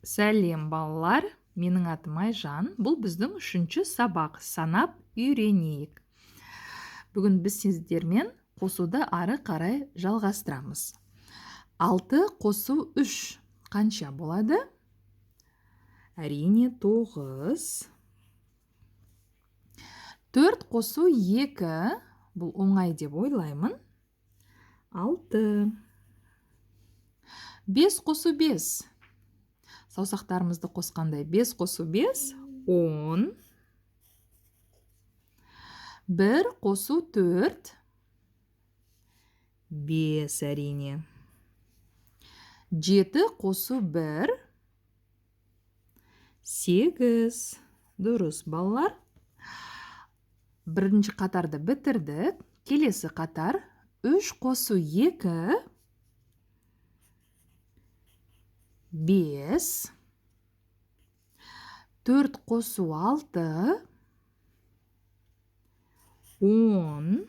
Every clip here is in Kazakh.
Сәлем, балалар! Менің атым Айжан. Бұл біздің үшінші сабақ. Санап үйренейік. Бүгін біз сіздермен қосуды ары қарай жалғастырамыз. 6 қосу 3 қанша болады? Әрине, 9. 4 қосу 2, бұл оңай деп ойлаймын. 6. 5 қосу 5. Саусақтарымызды қосқандай 5 қосу 5, 10. 1 қосу 4, 5 әрине. 7 қосу 1, 8. Дұрыс, балалар. Бірінші қатарды бітірдік. Келесі қатар 3 қосу 2, 5. 4 қосу 6, 10.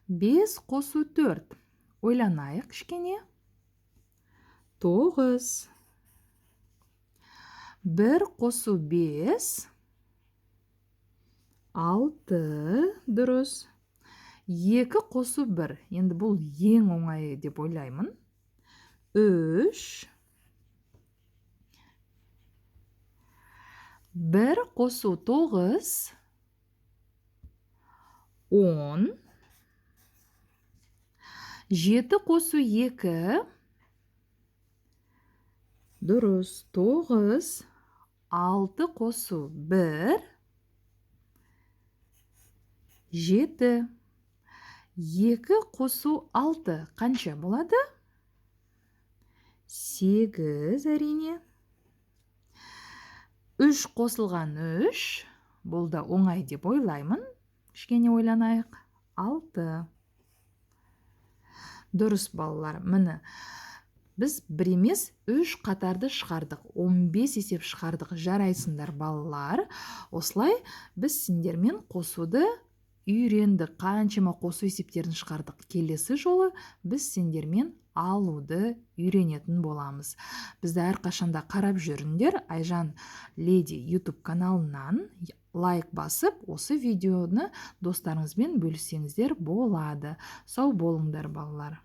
5 қосу 4. Ойланайық кішкене. 9. 1 қосу 5, 6. Дұрыс. 2 қосу 1. Енді бұл ең оңайы деп ойлаймын. 3. 1 қосу 9, 10. 7 қосу 2, дұрыс, 9. 6 қосу 1, 7. 2 қосу 6 қанша болады? 8 әрине. 3 қосылған 3, бұл да оңай деп ойлаймын. Кішкене ойланайық. 6. Дұрыс, балалар, міне біз бір емес 3 қатарды шығардық, 15 есеп шығардық. Жарайсыңдар, балалар. Осылай біз сендермен қосуды үйрендік, қаншама қосу есептерін шығардық. Келесі жолы біз сендермен алуды үйренетін боламыз. Бізді әрқашанда қарап жүріңдер. Айжан Леди YouTube каналынан лайк басып, осы видеоны достарыңызбен бөліссеңіздер болады. Сау болыңдар, балалар.